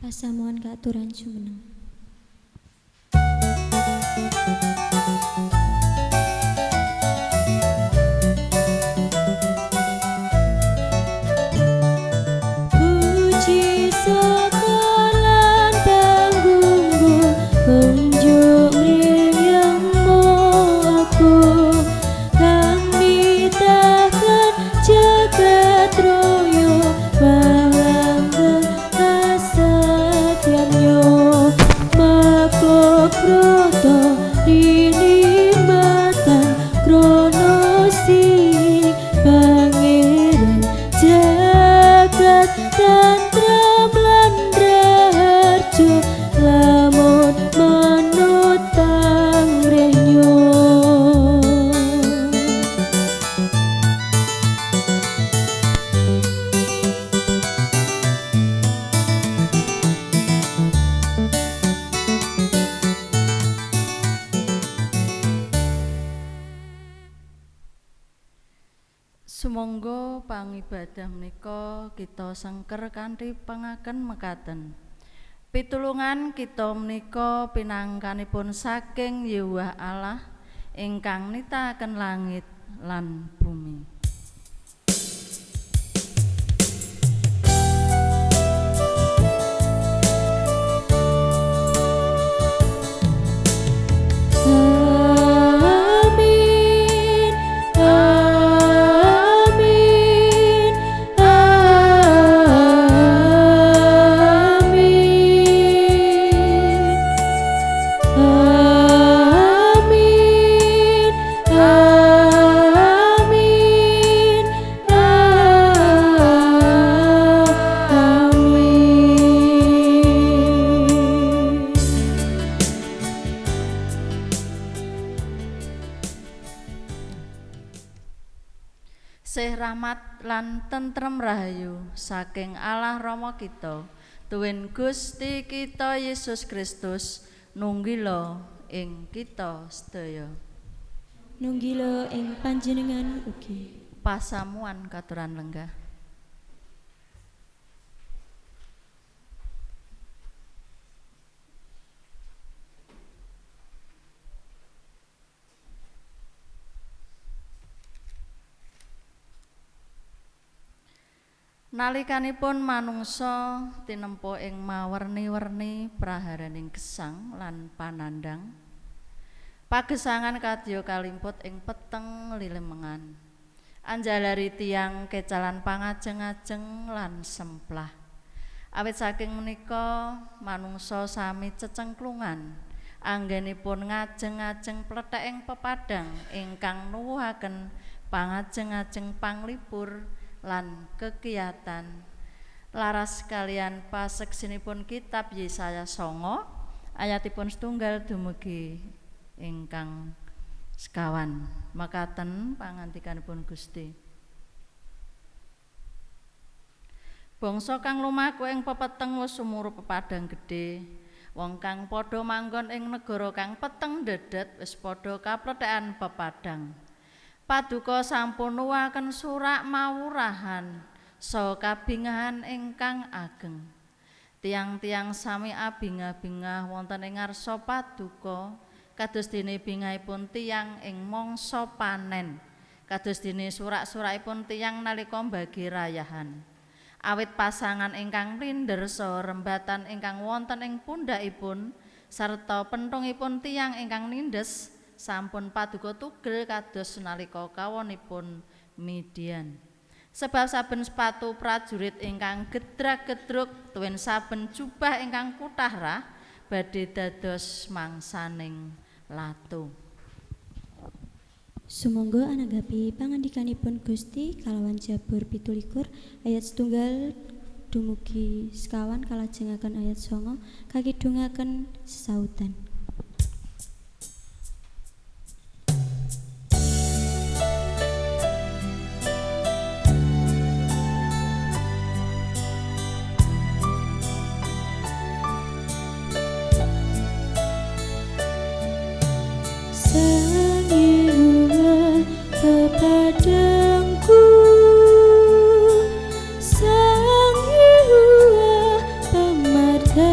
Pasamuan kaaturan jumeneng. Puji saka lan panggunggu kunjuk mriyangmu aku kang nitahaken jagat raya walanggeng kasetyanyo makhluk broto rinimatan krono sing pangeran jagat tentrem lan raharjo lamun manut pangrenyo. Sumangga pangibadah menika kita sengker kanthi pangaken mekaten. Pitulungan kita menika pinangkanipun saking Yehuwah Allah ingkang nitahaken langit lan bumi. Amin, amin, amin, amin, amin, amin. Sih rahmat lan tentrem rahayu saking Allah Rama kita, tuwin Gusti kita Yesus Kristus nunggila ing kita sedaya. Nunggila ing panjenengan ugi. Pasamuan katuran lenggah. Nalikanipun manungsa tinempa ing mawerni-werni praharaning gesang lan panandhang, pagesangan kadya kalimput ing peteng lilemengan. Anjalari tiyang kecalan pangajeng-ajeng lan semplah. Awit saking menika manungsa sami cecengklungan anggenipun ngajeng-ajeng plethek ing pepadang ingkang nuwuhaken pangajeng-ajeng panglipur lan kekiyatan. Laras kalian paseksinipun kitab Yesaya 9 ayatipun setunggal dumugi ingkang sekawan. Mekaten pangandikanipun Gusti. Bangsa kang lumaku ing pepeteng wis sumurup pepadang gedhe. Wong kang padha manggon ing negara kang peteng dedet wis padha kaplethekan pepadang. Paduka sampun nuwuhaken surak mawurahan saha kabingahan ingkang ageng. Tiang-tiang sami abingah-bingah wonten ing ngarsa paduka, kados dene bingahipun tiyang ing mangsa panen, kados dene surak-surakipun tiyang nalika mbagi rayahan. Awit pasangan ingkang mlinder saha rembatan ingkang wonten ing pundhakipun sarta penthungipun tiyang ingkang nindes sampun paduka tugel kados nalika kawonipun Midian. Sebab saben sepatu prajurit ingkang gedrak-gedruk tuwin saben jubah ingkang kuthah rah badhe dados mangsaning latu. Sumangga ananggapi pangandikanipun Gusti kalawan Jabur 27 ayat setunggal dumugi sekawan kalajengaken ayat 9 kakidungaken sesautan. Sang Yehuwa pepadangku, Sang Yehuwa pemarta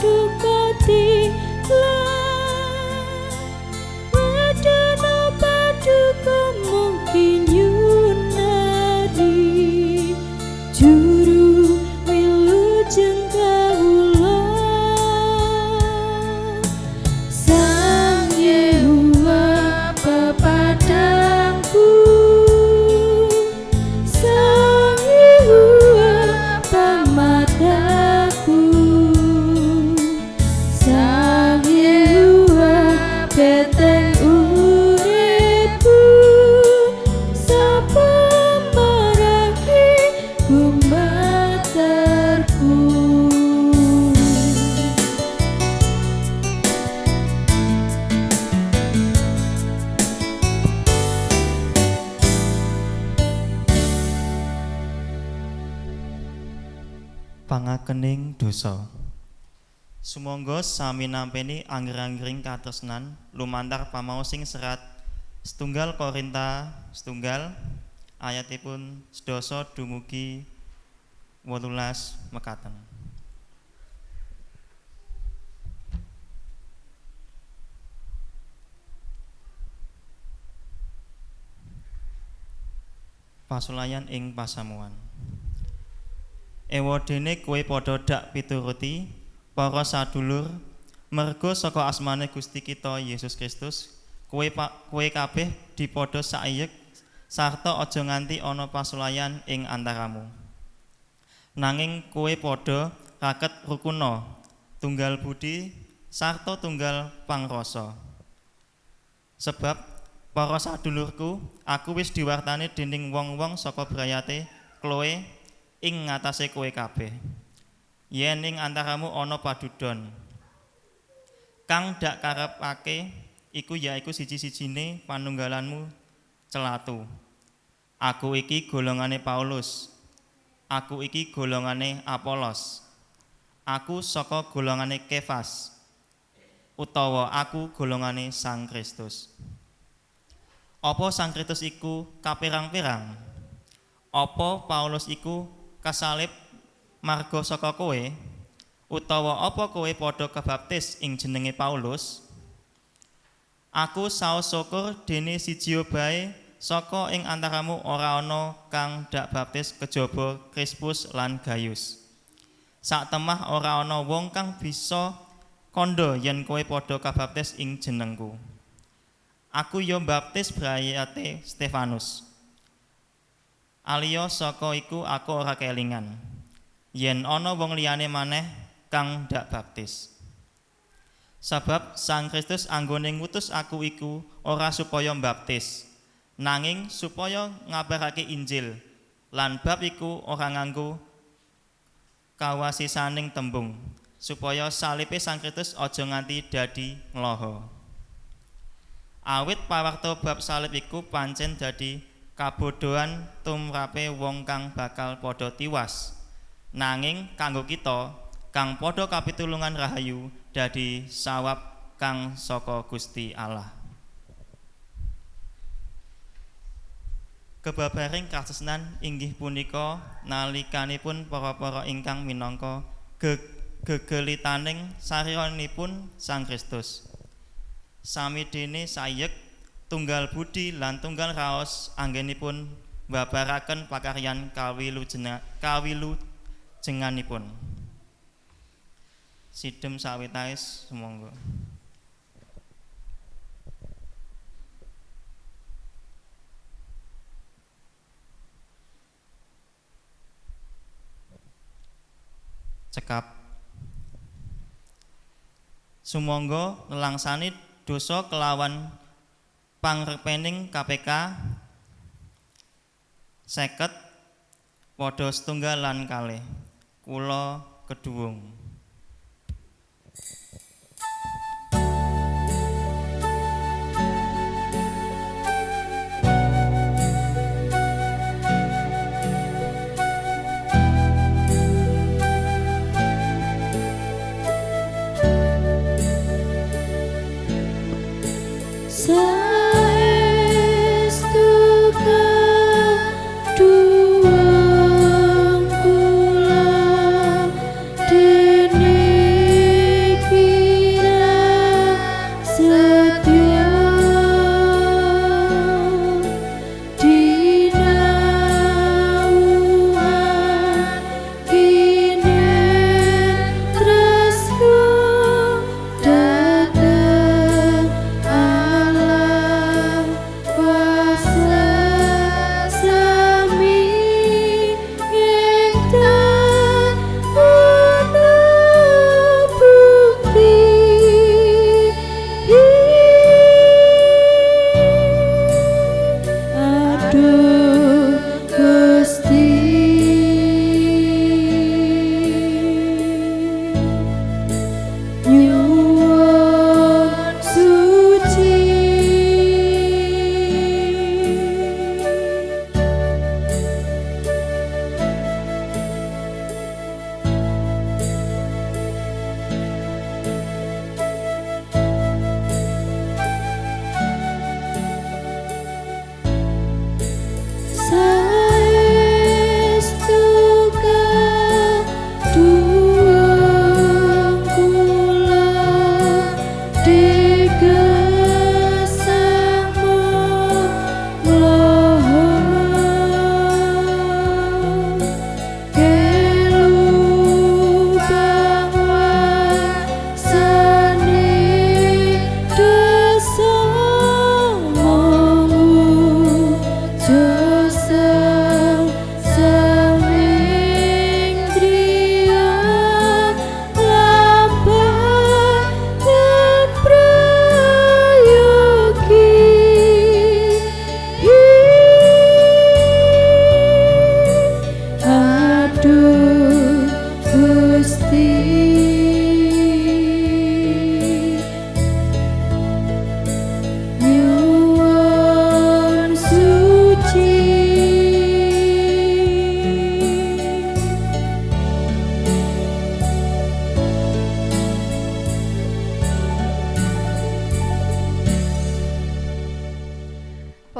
paduka tilang, wedana paduka mungkin yunari juru wilujeng kawula. Sang Yehuwa pepadangku, Sang Yehuwa pemataku, Sang Yehuwa beteng uripku, sapa marake gumatarku. Pangakening dosa. Sumangga sami nampeni angger-anggering katresnan lumantar pamaosing serat setunggal Korinta setunggal ayatipun sedasa dumugi 18 mekaten. Pasulayan ing pasamuan. Ewadene kowe padha dak pituruti para sadulur, merga saka asmane Gusti kita Yesus Kristus, kowe kabeh dipadha saiyek sarta aja nganti ana pasulayan ing antaramu. Nanging kowe padha raket rukuna, tunggal budi sarta tunggal pangrasa. Sebab para sadulurku, aku wis diwartani dening wong-wong saka brayate Kloe ing ngatasé kowe kabeh. Yen ing antaramu ana padudon kang dak karepake iku yaiku siji-sijine panunggalanmu celatu. Aku iki golongane Paulus, aku iki golongane Apolos, aku saka golongane Kefas, utawa aku golongane Sang Kristus. Apa Sang Kristus iku kaperang-perang? Apa Paulus iku kasalib marga saka kowe? Utawa apa kowe padha kebaptis ing jenenge Paulus? Aku saos syukur dene siji bae saka ing antaramu ora ana kang dak baptis kejaba Krispus lan Gaius. Saktemah ora ana wong kang bisa kandha yen kowe padha kabaptis ing jenengku. Aku ya mbaptis brayate Stefanus. Aliya saka iku aku ora kelingan yen ana wong liyane maneh kang dak baptis. Sebab Sang Kristus anggone ngutus aku iku ora supaya mbaptis, nanging supaya ngabarake Injil, lan bab iku ora nganggo kawasisaning tembung, supaya salipe Sang Kristus aja nganti dadi ngloho. Awit pawarta bab salib iku pancen dadi kabodohan tumrape wong kang bakal padha tiwas. Nanging kanggo kita kang padha kapitulungan rahayu dadi sawab kang saka Gusti Allah. Kebabaring katresnan inggih punika nalikanipun para-para ingkang minangka gegelitaning sariranipun Sang Kristus. Sami dene sayek tunggal budi lan tunggal raos anggenipun mbabaraken pakaryan kawilujenganipun. Sidem sawetawis sumangga. Cekap. Sumangga nelangsani dosa kelawan pangrepening KPK 50 padha setunggal lan kalih. Kula keduwung. Saestu kaduwung kula dene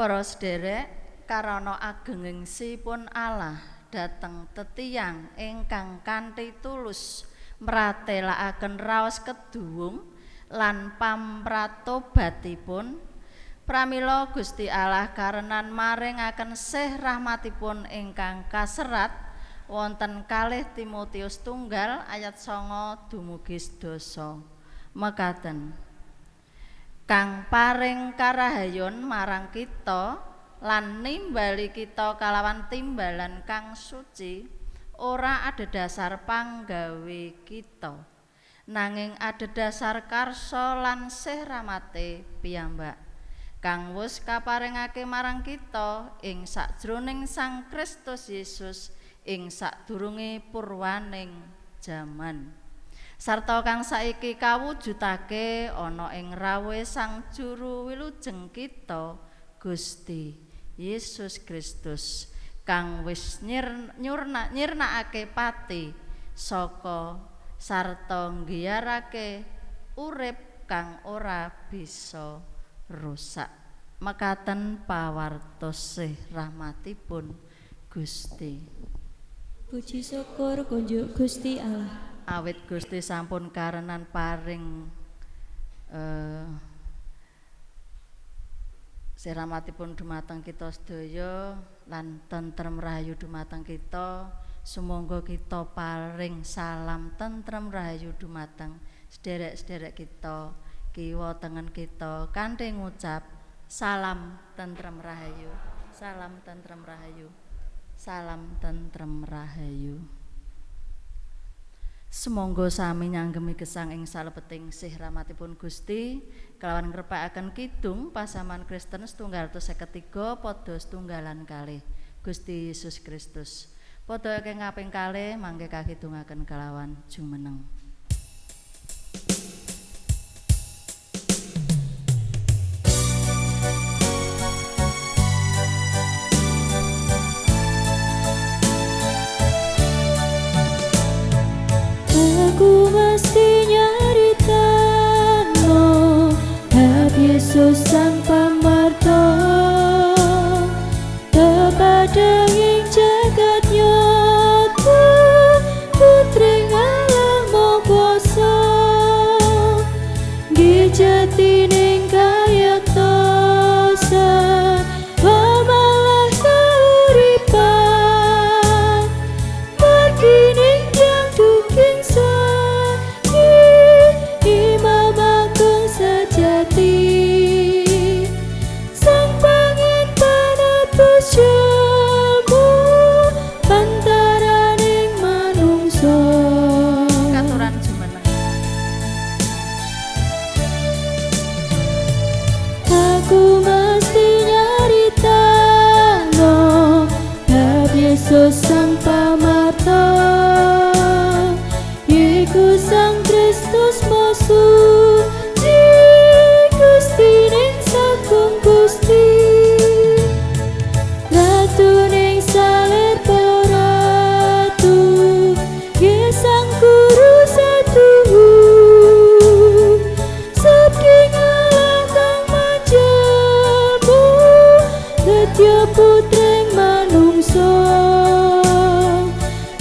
Para sederek, karana agenging sipun Allah dhateng tetiyang ingkang kanthi tulus mratelakaken raos keduwung lan pamratobatipun, pramila Gusti Allah karenan maringaken sih rahmatipun ingkang kaserat wonten kalih Timotius tunggal ayat 9 dumugi sedasa. Mekaten, kang paring karahayon marang kita lan nimbali kita kalawan timbalan kang suci, ora adhedhasar panggawe kita, nanging adhedhasar karsa lan sih rahmate piyambak kang wus kaparingake marang kita ing sakjroning Sang Kristus Yesus ing sadurunge purwaning jaman, sarta kang saiki kawujudake ana ing rawuhe Sang Juru Wilujeng kita Gusti Yesus Kristus, kang wis nyirnakake pati saka sarta nggiyarake urip kang ora bisa rusak. Mekaten pawartos sih rahmatipun Gusti. Puji syukur kunjuk Gusti Allah. Awit Gusti sampun karenan paring sih rahmatipun dumateng kita sedaya lan tentrem rahayu dumateng kita. Sumangga kita paring salam tentrem rahayu dumateng sederek-sederek kita, kiwa tengen kita kanthi ngucap salam tentrem rahayu, salam tentrem rahayu, salam tentrem rahayu. Sumangga sami nyanggemi gesang ing salebeting sih rahmatipun Gusti kelawan ngrepakaken kidung pasaman Kristen 753 padha setunggalan kalih Gusti Yesus Kristus. Padha ingkang kaping kalih mangke kakidungaken kelawan jumeneng. Aku mesti nyaritano bab Yesus Sang Pamarta, kepada ing jagat nyata, putri Allah Maha Kuasa, nggih jatining kayektosan, pamalah kauripan, margining yang duking sani, Imam Agung sejati, Sang Pangen Panebus jelma, pantaraning manungsa. Katuran jumeneng. Aku mesti nyaritano bab Yesus Sang Pamarta, Yesus Sang Kristus Maha Suci, Gusti ning sagung Gusti, Ratu ning salir ratu, Ye Sang Guru satuhu, Sabding Allah kang majemu, Setya putring manungsa,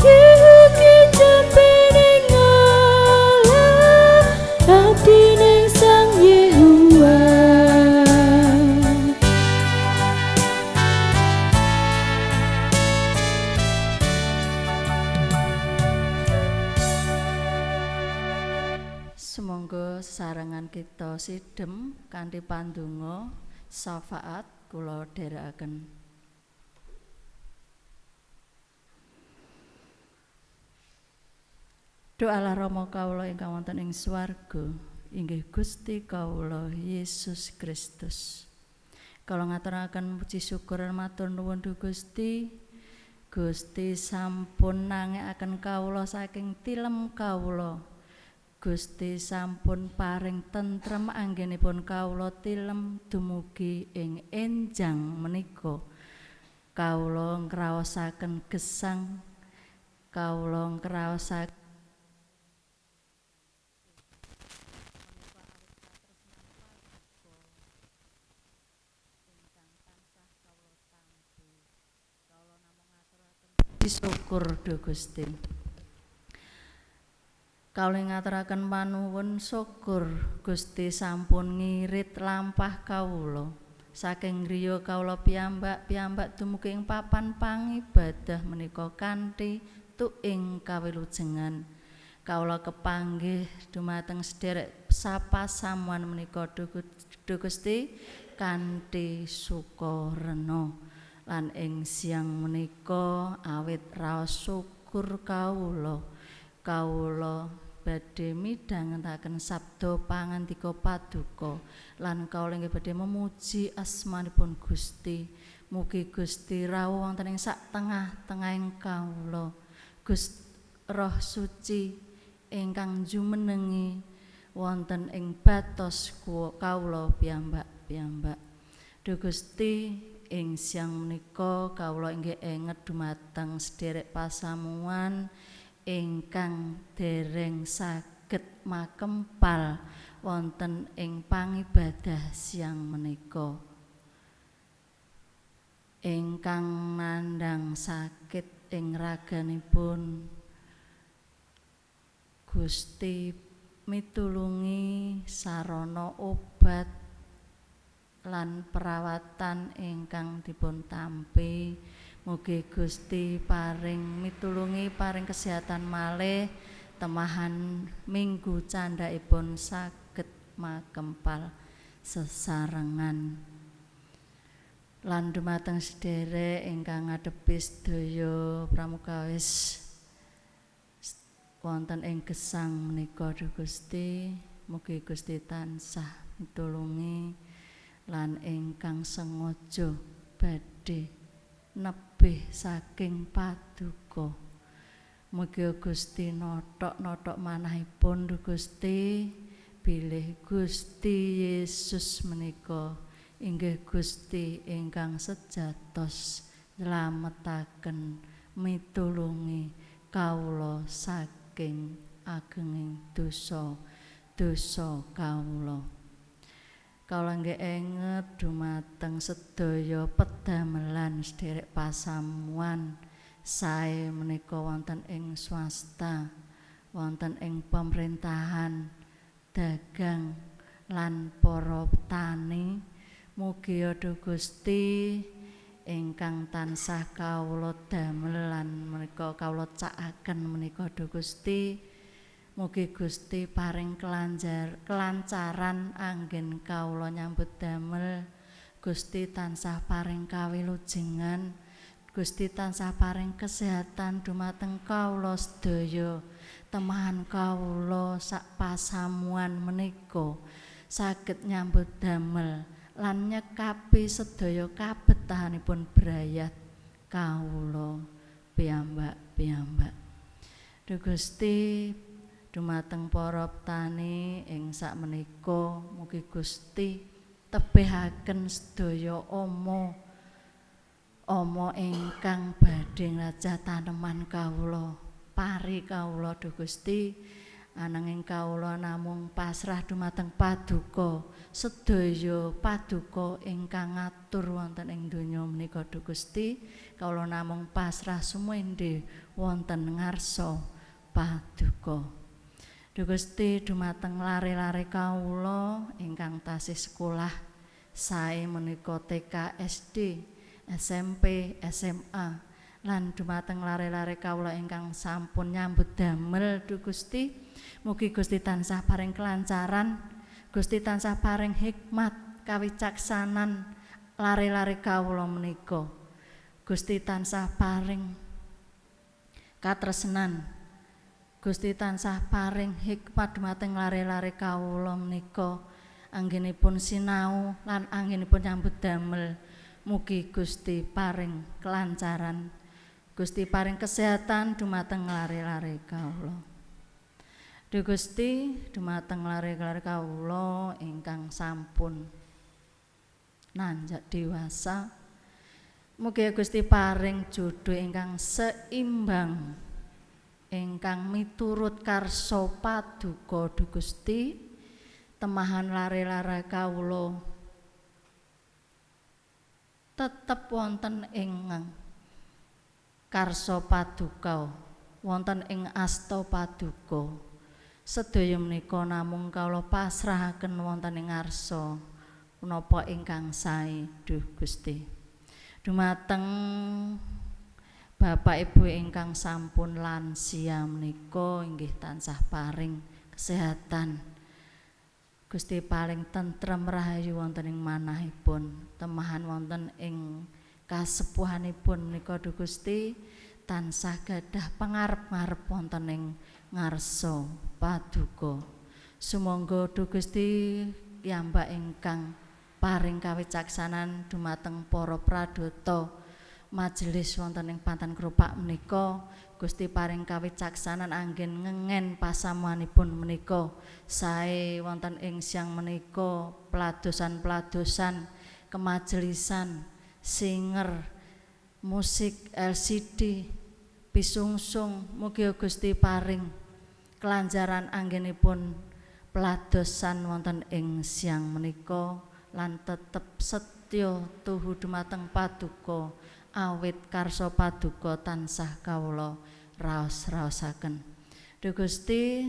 Yehuki jempening Allah, abdi ning Sang Yehuwa. Sumangga sesarengan kita sidhem kanthi pandonga syafaat kula dherekaken. Doalah Rama kawula ingkang wonten ing swarga, inggih Gusti kawula Yesus Kristus. Kawula ngaturaken puji syukur lan matur nuwun duh Gusti. Gusti sampun nangekaken kawula saking tilem kawula. Gusti sampun paring tentrem anggenipun kawula tilem dumugi ing enjang menika. Kawula ngraosaken gesang, kawula ngraosaken Puji syukur duh Gusti. Kawula ngaturaken panuwun syukur Gusti sampun ngirit lampah kawula saking griya kawula piyambak-piyambak dumugi ing papan pangibadah menika kanthi tuing kawilujengan. Kawula kepanggih dumateng sederek sapasamuan menika duh Gusti kanthi sukarena. Lan ing siang menika awit raos syukur kawula, kawula badhe midhangetaken sabda pangandika paduka lan kawula inggih badhe memuji asmanipun Gusti. Mugi Gusti rawuh wonten ing sak tengah-tengahing kawula. Gusti Roh Suci ingkang jumenengi wonten ing batos kawula piyambak-piyambak. Duh Gusti, ing siang menika kawula inggih enget dumateng sederek pasamuan ingkang dereng saged makempal wonten ing pangibadah siang menika. Ingkang nandhang sakit ing raganipun, Gusti mitulungi sarana obat lan perawatan ingkang dipun tampi. Mugi Gusti paring mitulungi, paring kesehatan malih, temahan minggu candhaipun saged makempal sesarengan. Lan dumateng sederek ingkang ngadepi sedaya pramukawis wonten ing gesang menika duh Gusti, mugi Gusti tansah mitulungi lan ingkang sengaja badhe nebih saking paduka. Mugi Gusti nothok-nothok manahipun duh Gusti, bilih Gusti Yesus menika inggih Gusti ingkang sejatos nylametaken mitulungi kawula saking agenging dosa-dosa kawula. Kawula nggih enget dumateng sedaya pedamelan sederek pasamuan sae menika wonten ing swasta, wonten ing pemerintahan, dagang lan para petani. Mugi duh Gusti ingkang tansah kawula damel lan menika kawula cakaken menika duh Gusti, mugi Gusti paring kelancaran anggen kawula nyambut damel. Gusti tansah paring kawilujengan, Gusti tansah paring kesehatan dumateng kawula sedaya. Temahan kawula sak pasamuan menika saged nyambut damel lan nyekapi sedaya kabetahanipun brayat kawula piyambak-piyambak. Duh Gusti, dumateng para petani ing sakmenika mugi Gusti tebihaken sedaya ama ingkang badhe nglajah taneman kawula, pari kawula duh Gusti. Ananging kawula namung pasrah dumateng paduka, sedaya paduka ingkang ngatur wonten ing donya menika duh Gusti. Kawula namung pasrah sumende wonten ngarsa paduka. Duh Gusti, dumateng lare-lare kawula ingkang tasih sekolah sae menika TK, SD, SMP, SMA lan dumateng lare-lare kawula ingkang sampun nyambut damel duh Gusti, mugi Gusti tansah paring kelancaran, Gusti tansah paring hikmat kawicaksanan lare-lare kawula menika. Gusti tansah paring katresnan, Gusti tansah paring hikmat dumateng lare-lare kawula menika anggenipun sinau lan anggenipun nyambut damel. Mugi Gusti paring kelancaran, Gusti paring kesehatan dumateng lare-lare kawula. Duh Gusti, dumateng lare-lare kawula ingkang sampun nanjak dewasa, mugi Gusti paring jodho ingkang seimbang, ingkang miturut karsa paduka Duh Gusti. Temahan lare-lare kawula tetep wonten ing karsa paduka, wonten ing asta paduka. Sedaya menika namung kawula pasrahaken wonten ing ngarsa punapa ingkang sae duh Gusti. Dumateng Bapak Ibu ingkang sampun lansia menika inggih tansah paring kesehatan. Gusti paling tentrem rahayu wonten ing manahipun, temahan wonten ing kasepuhanipun menika duh Gusti tansah gadah pangarep-ngarep wonten ing ngarsa paduka. Sumangga duh Gusti piyambak ingkang paring kawicaksanan dumateng para pradata majelis wonten ing Pantan Kropak menika, Gusti paring kawicaksanan anggen ngengen pasamuanipun menika sae wonten ing siang menika peladosan-peladosan kemajelisan singer musik LCD pisungsung, mugi Gusti paring kelancaran anggenipun peladosan wonten ing siang menika lan tetep setya tuhu dumateng paduka awit karsa paduka tansah kawula raos-raosaken. Duh Gusti,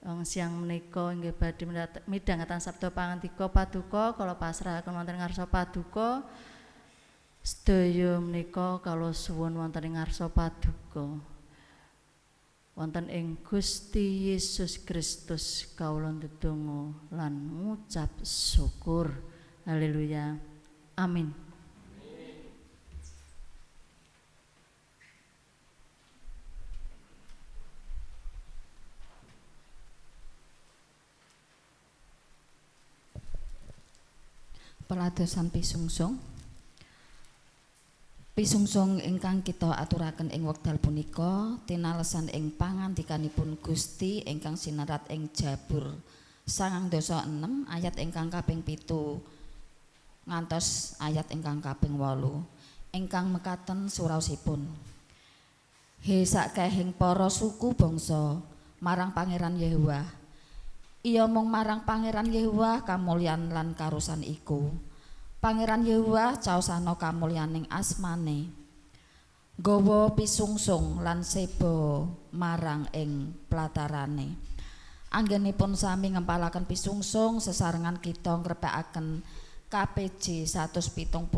wong siang menika inggih badhe midhangetaken sabda pangandika paduka, kula pasrahaken wonten ngarsa paduka. Sedaya menika kawula suwun wonten ing ngarsa paduka. Wonten ing Gusti Yesus Kristus kawula ndedonga lan ngucap syukur. Haleluya. Amin. Peladosan pisungsung. Pisungsung ingkang kita aturaken ing wekdal punika tinalesan ing pangandikanipun Gusti ingkang sinerat ing Jabur 96 ayat ingkang kaping 7 ngantos ayat ingkang kaping 8 ingkang mekaten suraosipun. He sakehing para suku bangsa marang Pangeran Yehuwah. Iya mung marang Pangeran Yehuwah kamulyan lan karusan iku. Pangeran Yehuwah caosana kamulyaning asmane. Nggawa pisungsung lan seba marang ing platarane. Anggenipun sami ngempalaken pisungsung sesarengan kita ngrepekaken KPJ 170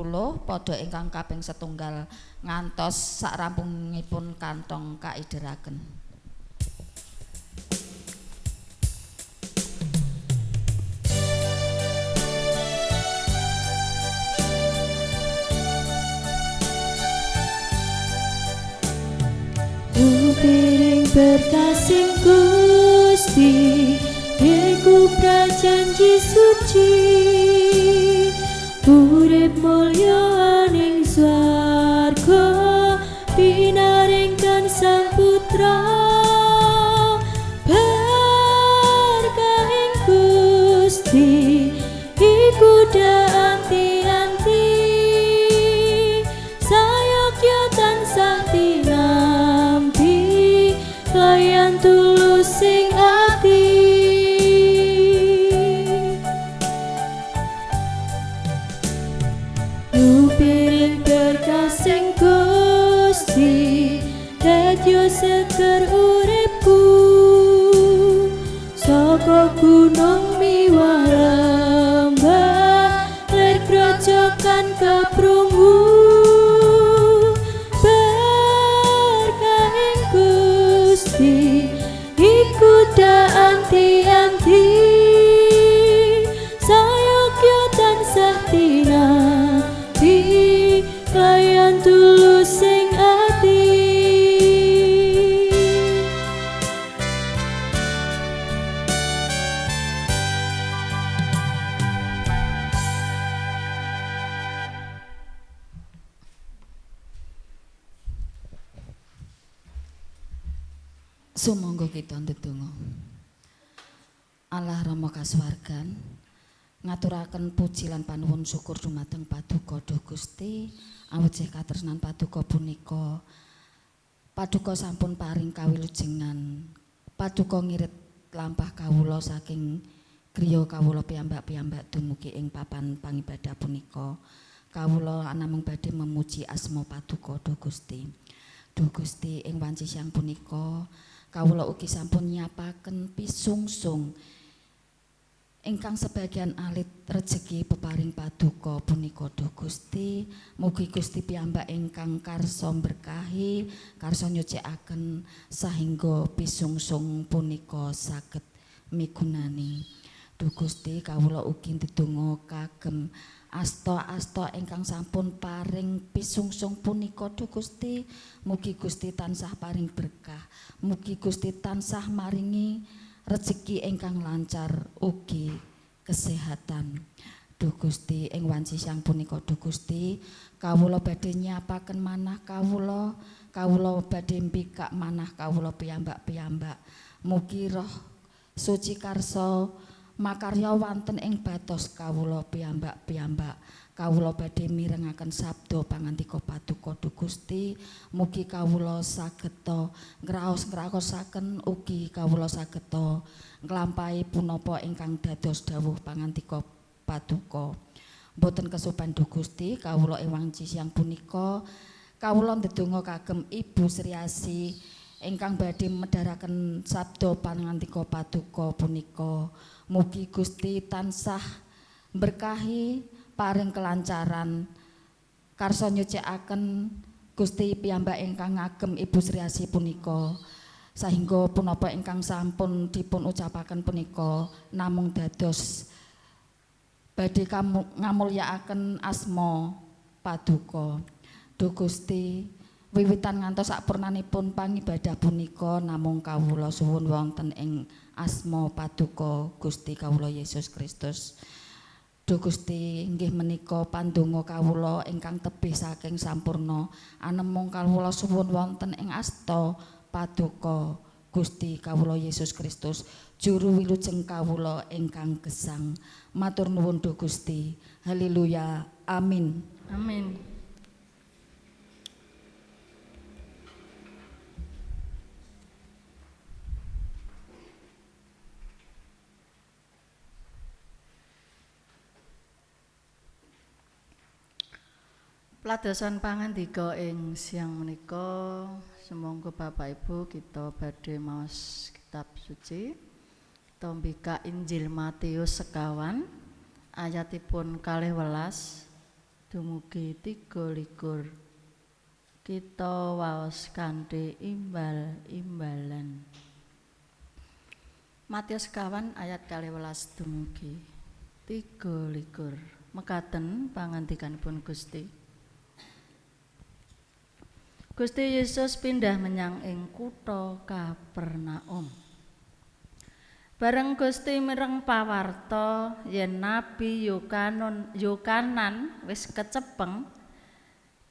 padha ingkang kaping setunggal ngantos sakrampungipun kantong kaideraken. Piring berkasing Gusti, iku prajanji suci, urip mulya ning swarga pinaringkan Sang Putra. Berkahing Gusti iku anti-anti, sayogya tansah tinampi layan tulus sing ati. Piring berkasing Gusti, dadyo seger uripku, saka gunung miwah lembah lir grojogan keprungu. Berkahing Gusti iku anti-anti, sayogya tansah tinampi layan tulus sing ati. Sumangga kita ndedonga. Allah Rama kasuwargan, ngaturaken puji lan panuwun syukur dumateng Paduka Duh Gusti, awit sih katresnan Paduka punika. Paduka sampun paring kawilujengan. Paduka ngirit lampah kawula saking griya kawula piyambak-piyambak dumugi ing papan pangibadah punika. Kawula namung badhe memuji asma Paduka Duh Gusti. Duh Gusti, ing wanci siang punika kawula ugi sampun nyiapaken pisungsung ingkang sebagian alit rejeki peparing paduka punika. Duh Gusti, mugi Gusti piyambak ingkang karsa berkahi, karsa nyucikaken sahingga pisungsung punika saged migunani. Duh Gusti, kawula ugi ndedonga kagem asta-asta ingkang sampun paring pisungsung punika. Duh Gusti, mugi Gusti tansah paring berkah, mugi Gusti tansah maringi rejeki ingkang lancar ugi kesehatan. Duh Gusti, ing wanci siang punika Duh Gusti, kawula badhe nyiapaken manah kawula, kawula badhe mbikak manah kawula piyambak-piyambak. Mugi Roh Suci karsa makarya wonten ing batos kawula piyambak-piyambak. Kawula badhe mirengaken sabda pangandika paduka. Duh Gusti, mugi kawula sageta ngraos-ngraosaken ugi kawula sageta nglampahi punapa ingkang dados dawuh pangandika paduka. Mboten kesupen Duh Gusti, kawula ing wanci siang punika kawula ndedonga kagem Ibu Sriasi ingkang badhe medharaken sabda pangandika paduka punika. Mugi Gusti tansah berkahi, paring kelancaran, karsa nyucikaken Gusti piyambak ingkang ngagem Ibu Sriasi punika, sahingga punapa ingkang sampun dipun ucapaken punika namung dados badhe ngamulyakaken asma paduka. Duh Gusti, wiwitan ngantos sakpurnanipun pangibadah punika namung kawula suwun wonten ing asma paduka Gusti kawula Yesus Kristus. Duh Gusti, inggih menika pandonga kawula ingkang tebih saking sampurna, anemung kawula suwun wonten ing asta paduka Gusti kawula Yesus Kristus, juru wilujeng kawula ingkang gesang. Matur nuwun Duh Gusti. Haleluya. Amin. Amin. Pladasan pangandika ing siang menika, sumangga Bapak Ibu kita badhe maos kitab suci. Kita mbikak Injil Matius 5 ayatipun 12 dumugi 23. Kita waos kanthi imbal-imbalan. Matius 5 ayat 12 dumugi 23. Mekaten pangandikanipun Gusti. Gusti Yesus pindah menyang ing kutha Kapernaum. Bareng Gusti mireng pawarta yen Nabi Yokanan wis kecepeng,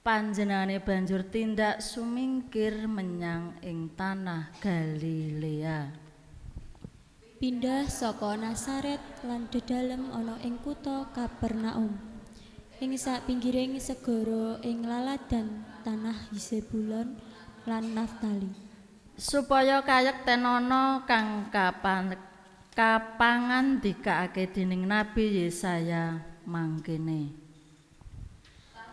panjenengane banjur tindak sumingkir menyang ing tanah Galilea. Pindah saka Nazaret lan dedalem ana ing kutha Kapernaum, ing sapinggiring segara ing laladan tanah Zebulon lan Naftali, supaya kayektenono kang kapangandikake dening Nabi Yesaya mangkene.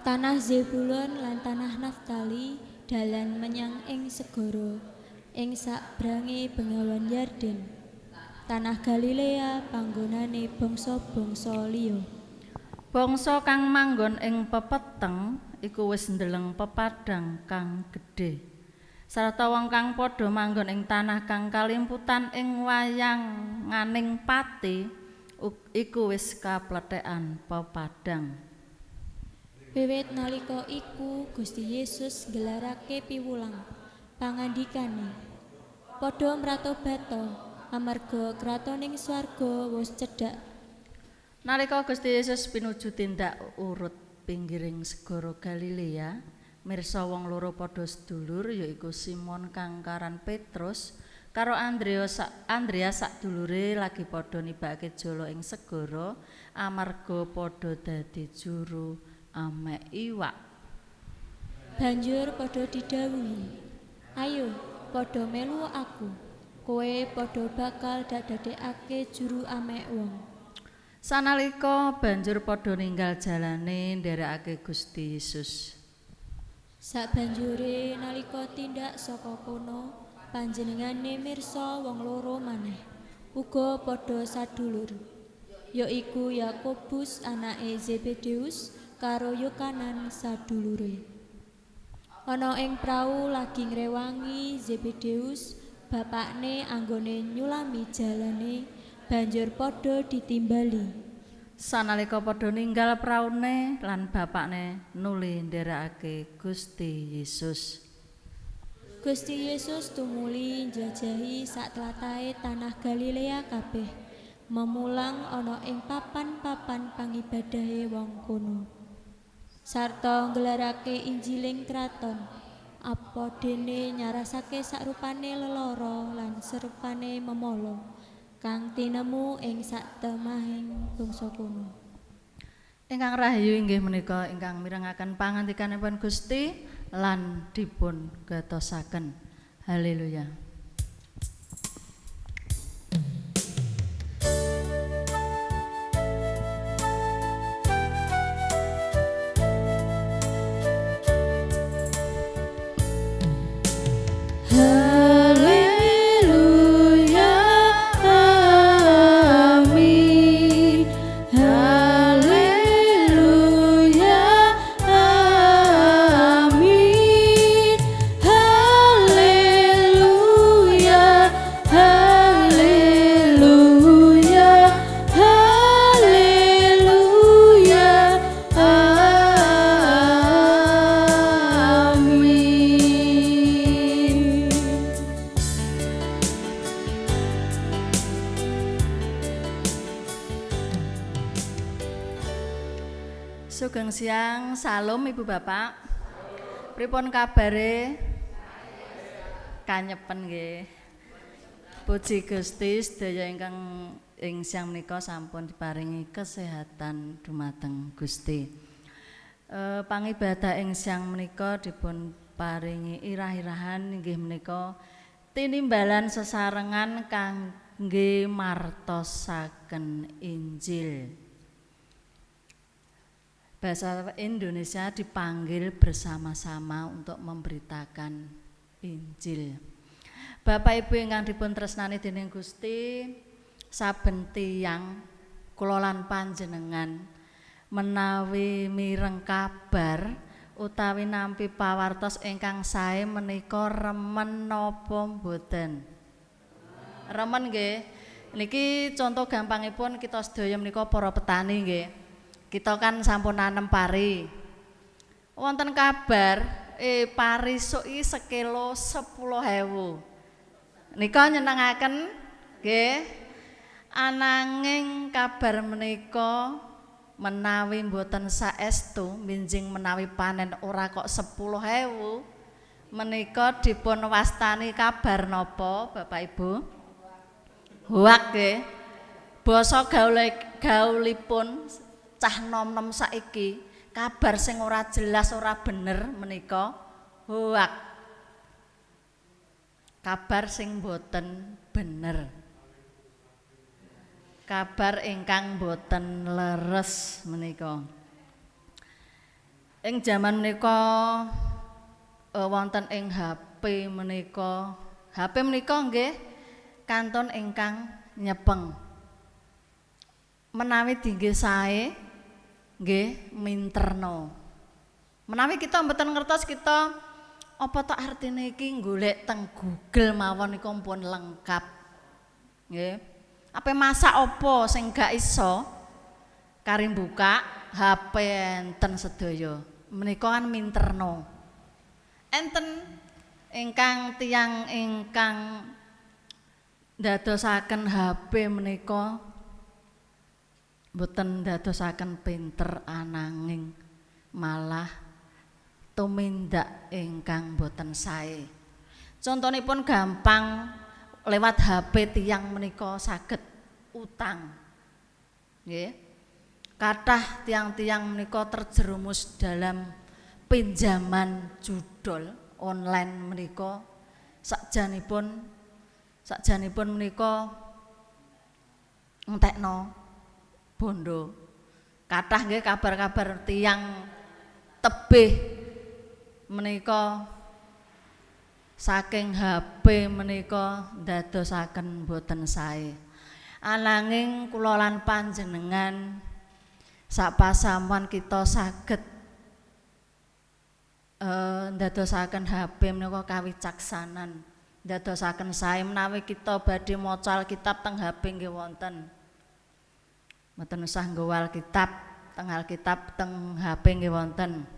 Tanah Zebulon lan tanah Naftali, dalan menyang ing segara ing sabrange bengawan Yarden, tanah Galilea panggonane bangsa-bangsa liya. Bangsa kang manggon ing pepeteng iku wis ndeleng pepadang kang gedhe, sarta wong kang padha manggon ing tanah kang kalimputan ing wayanganing pati iku wis kaplethekan pepadang. Wiwit nalika iku Gusti Yesus nggelarake piwulang pangandikane, padha mratobata amarga kratoning swarga wis cedhak. Nalika Gusti Yesus pinuju tindak urut pinggiring segara Galilea, mirsa wong loro padha sedulur, yaiku Simon kang karan Petrus karo Andreas sadulure lagi padha nibake jala ing segara amarga padha dadi juru amek iwak. Banjur padha didhawuhi, "Ayo padha melu aku, kowe padha bakal dadadekake juru amek wong." Sanalika banjur padha ninggal jalane nderekake Gusti Yesus. Sabanjure nalika tindak saka kono, panjenengane mirsa wong loro maneh, uga padha sadulur, yaiku Yakobus anake Zebedeus karo Yohanan sadulure. Ana ing prau lagi ngrewangi Zebedeus bapakne anggone nyulami jalane, banjur padha ditimbali. Sanalika padha ninggal praune lan bapakne nuli ndherekake Gusti Yesus. Gusti Yesus tumuli njajahi sak tlathahe tanah Galilea kabeh, memulang ana ing papan-papan pangibadahe wong kono, sarta nggelarake Injiling kraton. Apa dene nyarasake sakrupane lelara lan serupane memala kang tinemu ing satemahing bangsa kono. Ingkang rahayu inggih menika ingkang mirengaken pangandikanipun Gusti lan dipun gatosaken. Haleluya. Haleluya, amin. Haleluya, amin. Haleluya, haleluya, haleluya, amin. Sugeng siang, salam Ibu Bapak. Pripun kabare? Kanyepen nggih. Puji Gusti sedaya ingkang ing siang menika sampun diparingi kesehatan dumateng Gusti. Pangibadah ing siang menika dipun paringi irah-irahan inggih menika tinimbalan sesarengan kangge martosaken Injil. Bahasa Indonesia dipanggil bersama-sama untuk memberitakan Injil. Bapak Ibu ingkang dipun tresnani dening Gusti, saben tiyang kula lan panjenengan menawi mireng kabar utawi nampi pawartos ingkang sae menika remen napa mboten? Remen nggih. Niki contoh gampangipun kita sedaya menika para petani nggih. Kita kan sampun nanem pari. Wonten kabar pari sok iki sekilo 10.000. Nika nyenengaken nggih. Ananging kabar menika menawi mboten saestu minjing menawi panen ora kok 10.000 menika dipun wastani kabar napa Bapak Ibu? Hoak nggih. Basa gaulipun cah nom-nom saiki kabar sing ora jelas ora bener menika hoak. Kabar sing boten bener. Kabar ingkang boten leres menika. Ing jaman menika wonten ing HP menika. HP menika nggih kantun ingkang nyepeng. Menawi dinggih sae nggih minterno. Menawi kita mboten ngertos kita apa tok artine iki golek teng Google mawon niku pun lengkap. Nggih. Ape masak apa sing gak iso kari buka HP enten sedaya. Menika kan minterno. Enten ingkang tiyang ingkang ndadosaken HP menika mboten ndadosaken pinter ananging malah tumindak ingkang mboten sae. Contonipun gampang lewat HP tiyang menika saged utang. Nggih. Kathah tiyang-tiyang menika terjerumus dalam pinjaman judol online menika sakjanipun menika entekno bondo. Kathah nggih kabar-kabar tiyang tebih Menika saking HP menika ndadosaken boten sae. Ananging kula lan panjenengan sapasamuan kita saged ndadosaken HP menika kawicaksanan, ndadosaken sae menawi kita badhe maca Alkitab teng HP nggih wonten. Mboten usah nggawa Alkitab, teng Alkitab teng HP nggih wonten.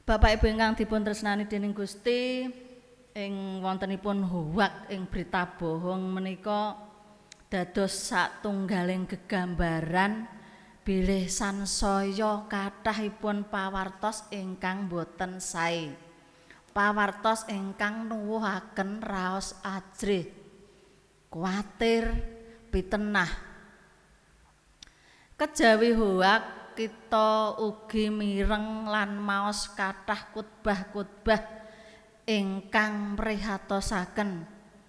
Bapak Ibu ingkang dipun tresnani dening Gusti, ing wontenipun hoak ing berita bohong menika dados satunggaling gegambaran bilih sansaya kathahipun pawartos ingkang boten sae. Pawartos ingkang nuwuhaken raos ajrih, kuwatir, pitenah. Kejawi hoak kita ugi mireng lan maos kathah khotbah-khotbah ingkang mrihatosaken,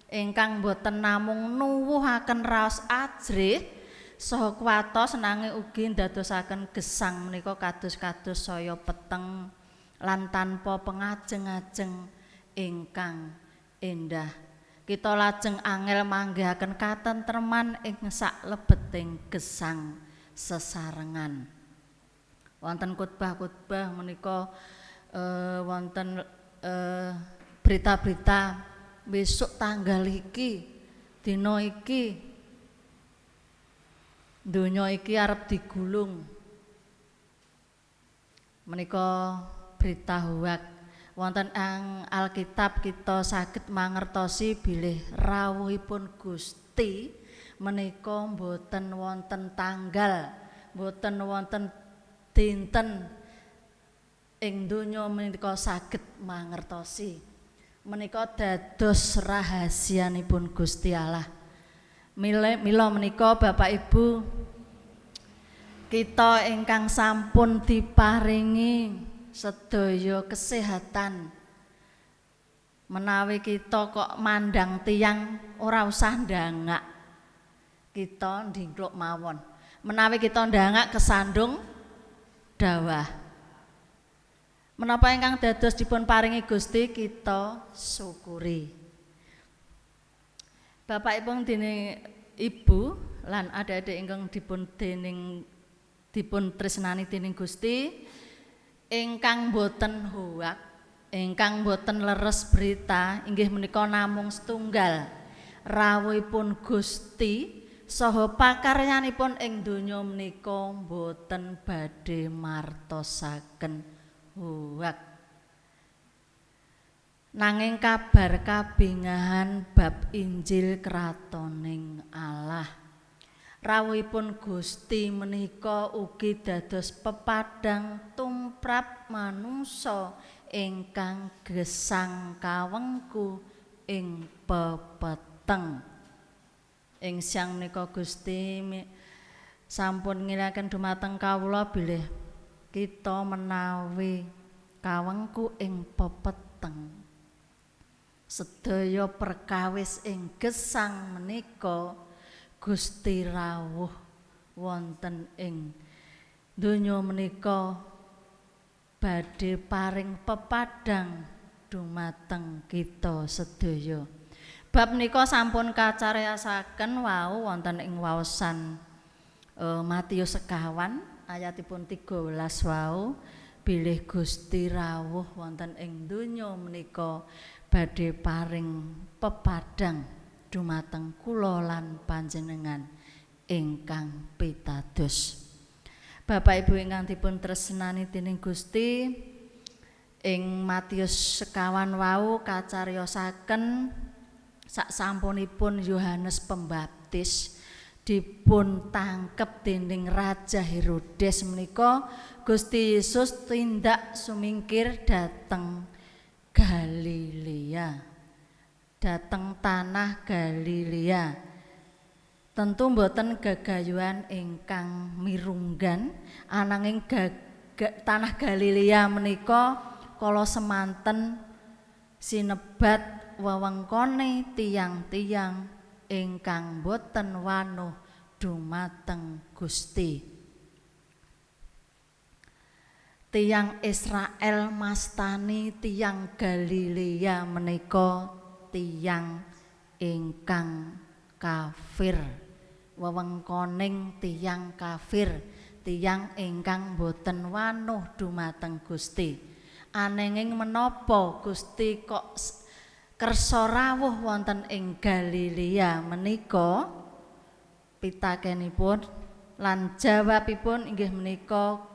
ingkang boten namung nuwuhaken raos ajrih saha kuwatos nanging ugi ndadosaken gesang menika kados-kados saya peteng lan tanpa pengajeng-ajeng ingkang endah. Kita lajeng angel manggihaken katentreman ing saklebeting gesang sesarengan. Wonten khotbah-khotbah menika wonten berita-berita besok tanggal iki, dina iki, donya iki arep digulung. Menika berita hoak. Wonten ing Alkitab kita saged mangertosi bilih rawuhipun Gusti menika mboten wonten tanggal, mboten wonten dinten ing donya menika saged mangertosi. Menika dados rahasianipun Gusti Allah. Mila menika Bapak Ibu, kita ingkang sampun diparingi sedaya kesehatan, menawi kita kok mandang tiyang ora usah ndangak, kita ndingkluk mawon. Menawi kita ndangak kesandung dawah. Menapa ingkang dados dipun paringi Gusti kita syukuri. Bapak Ibu dene Ibu lan adik-adik ingkang dipun tresnani dening Gusti, ingkang boten hoak, ingkang boten leres berita inggih menika namung setunggal, rawuhipun Gusti saha pakaryanipun ing donya menika boten badhe martosaken hoak. Nanging kabar kabingahan bab Injil kratoning Allah. Rawuhipun Gusti menika ugi dados pepadang tumrap manungsa ingkang gesang kawengku ing pepeteng. Ing siang menika Gusti sampun ngilaken dumateng kawula bilih kita menawi kawengku ing pepeteng. Sedaya perkawis ing gesang menika Gusti rawuh wonten ing donya menika badhe paring pepadang dumateng kita sedaya. Bab menika sampun kacariyosaken wau wonten ing waosan Matius sekawan ayatipun 13 wau, bilih Gusti rawuh wonten ing donya menika badhe paring pepadang dumateng kula lan panjenengan ingkang pitados. Bapak Ibu ingkang dipun tresnani dening Gusti, ing Matius sekawan wau kacariyosaken saksampunipun Yohanes Pembaptis dipun tangkep dening Raja Herodes menika Gusti Yesus tindak sumingkir dhateng Galilea, dhateng tanah Galilea. Tentu mboten gegayuhan ingkang mirunggan, ananging tanah Galilea menika kala semanten sinebat wewengkone tiyang-tiyang ingkang boten wanuh dumateng Gusti. Tiyang Israel mastani tiyang Galilea menika tiyang ingkang kafir, wewengkoning tiyang kafir, tiyang ingkang boten wanuh dumateng Gusti. Ananging menapa Gusti kok kersa rawuh wonten ing Galilea menika? Pitakenipun lan jawabipun inggih menika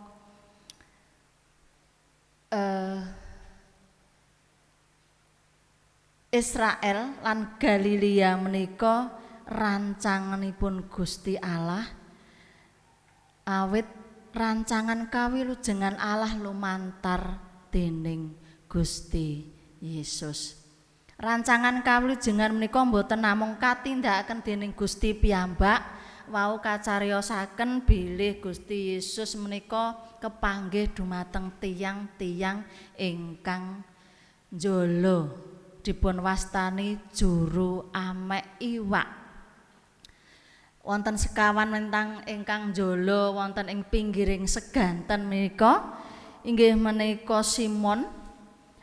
Israel lan Galilea menika rancanganipun Gusti Allah, awit rancangan kawilujengan Allah lumantar dening Gusti Yesus. Rancangan kawilujengan menika mboten namung katindakaken dening Gusti piyambak, wau kacariyosaken bilih Gusti Yesus menika kepanggih dumateng tiyang-tiyang ingkang njala, dipun wastani juru amek iwak. Wonten sekawan mentang ingkang njala wonten ing pinggiring seganten menika inggih menika Simon,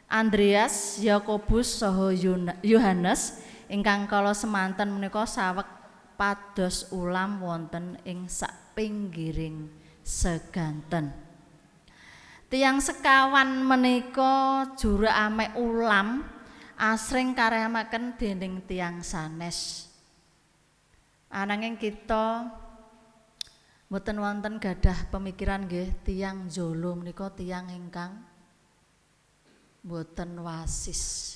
Andreas, Yakobus saha Yohanes ingkang kala semanten menika saweg pados ulam wonten ing sapinggiring seganten. Tiyang sekawan menika juru amek ulam asring karemaken dening tiyang sanes. Ananging kita mboten wonten gadah pemikiran nggih, tiyang jolo menika tiyang ingkang mboten wasis.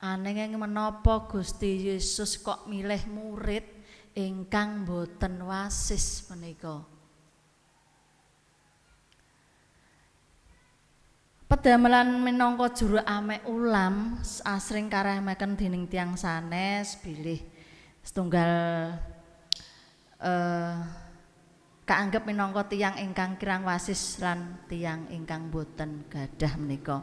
Ananging menapa Gusti Yesus kok milih murid ingkang mboten wasis menika? Pedamelan minangka juru amek ulam asring karemaken dening tiyang sanes bilih setunggal kaanggep minangka tiyang ingkang kirang wasis lan tiyang ingkang boten gadah menika.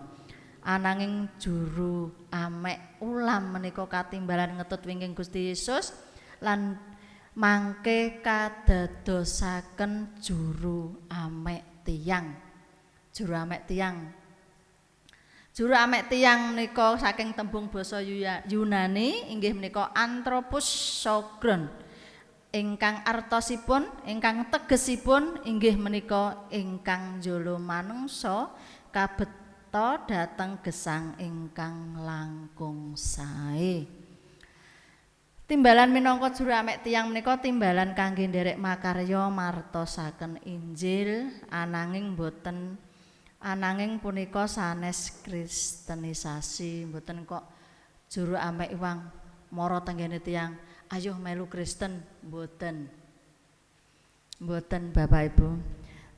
Ananging juru amek ulam menika katimbalan ngetut wingking Gusti Yesus lan mangke kadadosaken juru amek tiyang. Juru amek tiyang. Juru amek tiyang menika saking tembung basa Yunani inggih menika anthropos sogron, ingkang artosipun, ingkang tegesipun inggih menika ingkang njala manungsa kabeta dhateng gesang ingkang langkung sae. Timbalan minangka juru amek tiyang menika timbalan kangge nderek makarya martosaken Injil, ananging boten, ananging punika sanes kristenisasi. Mboten kok juru amek iwang mara tenggene tiyang ayo melu Kristen, mboten. Mboten Bapak Ibu.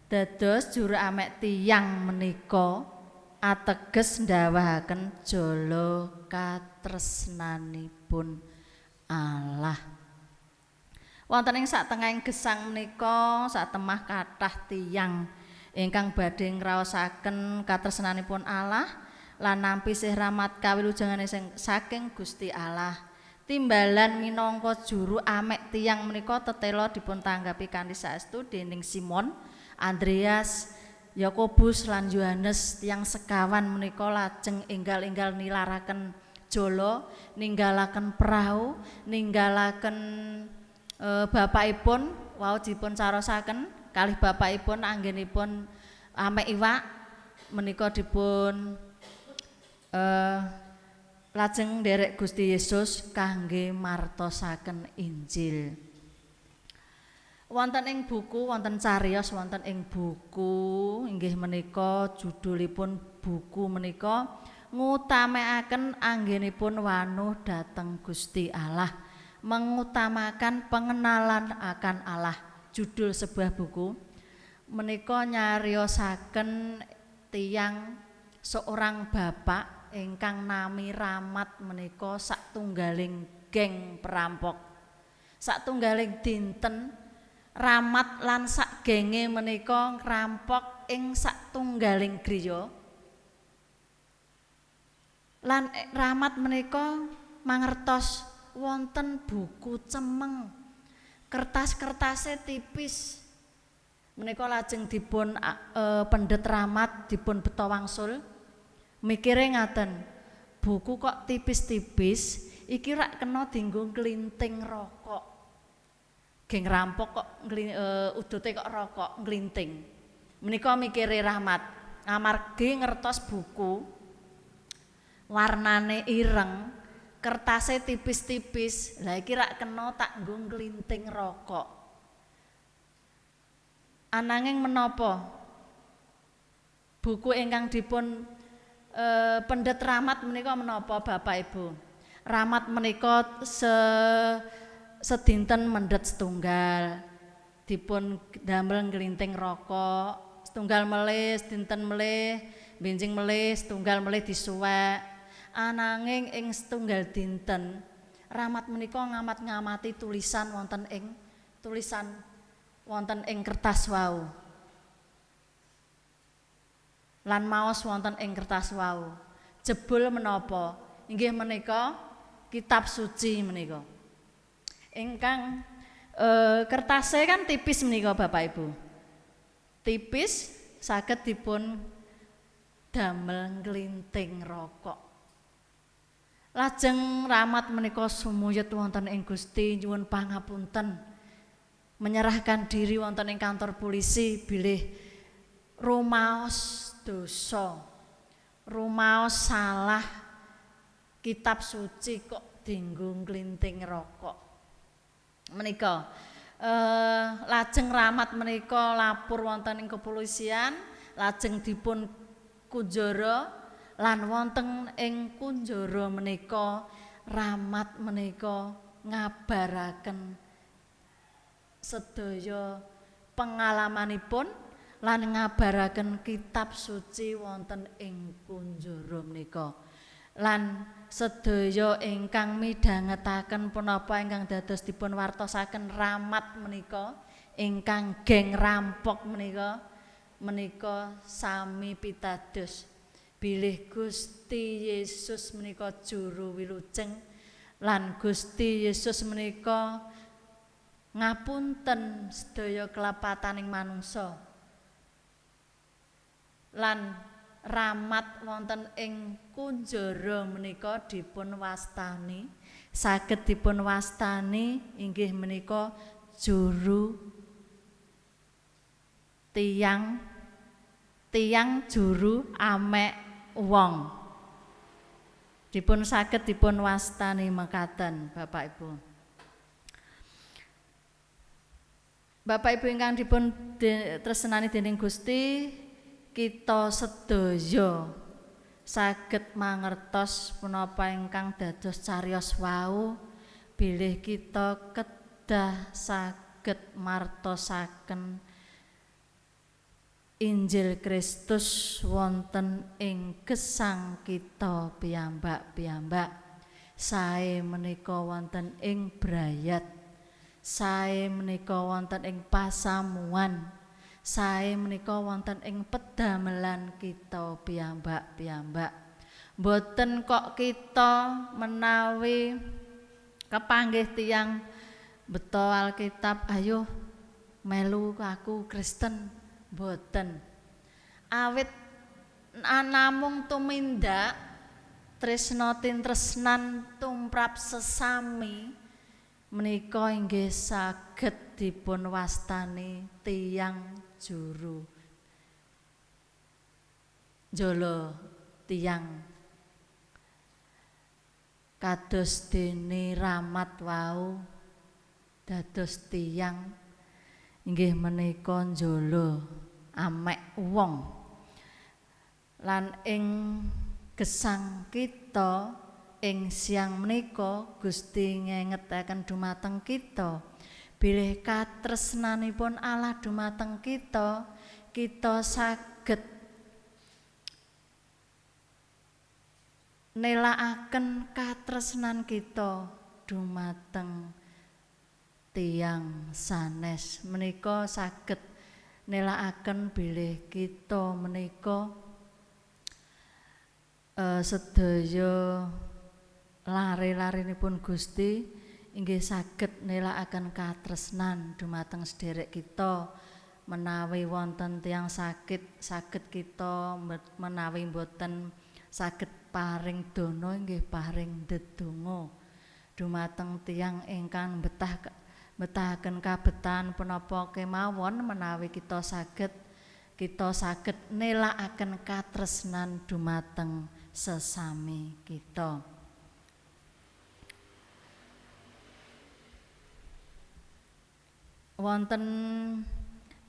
Dados juru amek tiyang menika ateges ndawahaken jala katresnanipun Allah. Wonten ing satengahing gesang menika satemah kathah tiyang ingkang badhe ngraosaken katresnanipun Allah lan nampi sih rahmat kawilujengane saking Gusti Allah. Timbalan minangka juru amek tiyang menika tetela dipun tanggapi kanthi saestu dening Simon, Andreas, Yakobus lan Yohanes. Tiyang sekawan menika lajeng enggal-enggal nilaraken jala, ninggalaken perahu, ninggalaken bapakipun, wau dipun carosaken kalih bapakipun anggenipun amek iwak menika dipun lajeng nderek Gusti Yesus kangge martosaken Injil. Wonten ing buku, wonten cariyos wonten ing buku inggih menika judulipun buku menika ngutamakaken anggenipun wanuh dhateng Gusti Allah, mengutamakan pengenalan akan Allah. Judul sebuah buku menika nyariosaken tiyang seorang bapak ingkang nami Rahmat menika satunggaling geng perampok. Satunggaling dinten Rahmat lan sak genge menika ngrampok ing satunggaling griya. Lan Rahmat menika mangertos wonten buku cemeng, kertas-kertase tipis. Menika lajeng dipun pendhet Rahmat dipun beto wangsul. Mikire ngaten, buku kok tipis-tipis iki rak kena dienggo nglinting rokok. Geng rampok kok udute kok rokok nglinting. Menika mikire Rahmat. Amargi ngertos buku warnane ireng, kertase tipis-tipis. Lah iki rak kena tak nggo nglinting rokok. Ananging menapa buku ingkang dipun pendhet Rahmat menika menapa Bapak Ibu? Rahmat menika sedinten mendhet setunggal, dipun damel nglinting rokok, setunggal melih, sedinten melih, benjing melih, setunggal melih disuwek. Ananging ing setunggal dinten Rahmat menika ngamat-ngamati tulisan wonten ing tulisan wonten ing kertas wau. Lan maos wonten ing kertas wau. Jebul menapa? Inggih menika kitab suci menika. Ingkang kertase kan tipis menika Bapak Ibu. Tipis saged dipun damel nglinting rokok. Lajeng Rahmat menika sumuyut wonten ing Gusti nyuwun pangapunten. Menyerahkan diri wonten ing kantor polisi bilih rumaos dosa, rumaos salah kitab suci kok dienggo nglinting rokok. Menika lajeng Rahmat menika lapor wonten ing kepolisian, lajeng dipun kunjara lan wonten ing kunjara menika Rahmat menika ngabaraken sedaya pengalamanipun lan ngabaraken kitab suci wonten ing kunjara menika. Lan sedaya ingkang midhangetaken punapa ingkang dados dipun wartosaken Rahmat menika ingkang geng rampok menika menika sami pitados bilih Gusti Yesus menika juru wilujeng lan Gusti Yesus menika ngapunten sedaya kelepataning manungsa. Lan Rahmat wonten ing kunjara menika dipun wastani, saged dipun wastani inggih menika juru tiyang, tiyang juru amek wong. Dipun saged dipun wastani mekaten Bapak Ibu. Bapak Ibu ingkang dipun tresnani dening Gusti, kita sedaya saged mangertos punapa ingkang dados cariyos wau bilih kita kedah saged martosaken Injil Kristus wonten ing gesang kita piyambak-piyambak. Sae menika wonten ing brayat, sae menika wonten ing pasamuan, sae menika wonten ing pedamelan kita piyambak-piyambak. Mboten kok kita menawi kepanggih tiyang beto Alkitab, ayo melu aku Kristen, mboten. Awit namung tumindak tresna tintresnan tumrap sesami menika inggih saged dipun wastani tiyang juru jala tiyang kados dene Rahmat wau dados tiyang inggih menika njala amek wong. Lan ing gesang kita ing siang menika Gusti ngengetaken dumateng kita bilih katresnanipun Allah dumateng kita, kita saged nelakaken katresnan kita dumateng tiyang sanes. Menika saged nelakaken bilih kita menika sedaya lare-larenipun Gusti inggih saged nelakaken katresnan dumateng sederek kita Menawi wonten tiyang sakit saged kita menawi mboten saged paring dana nggih paring ndedonga dumateng tiyang ingkang betahaken kabetan punapa kemawon. Menawi kita saged nelakaken katresnan dumateng sesami kita. Wonten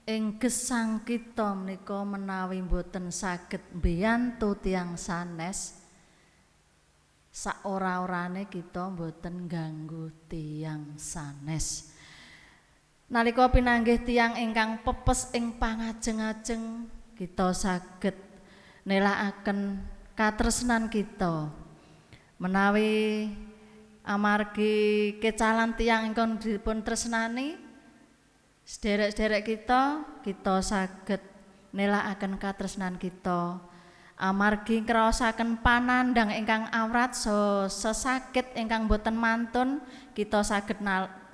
ing gesang kita menika menawi mboten saged mbiyantu tiyang sanes, saora-orane kita mboten ganggu tiyang sanes. Nalika pinanggih tiyang ingkang pepes ing pangajeng-ajeng, kita saged nelakaken katresnan kita. Menawi amargi kecalan tiyang ingkang dipun tresnani sederek-sederek kita, kita saged nelakaken katresnan kita. Amargi ngraosaken panandhang ingkang awrat sesakit ingkang boten mantun, kita saged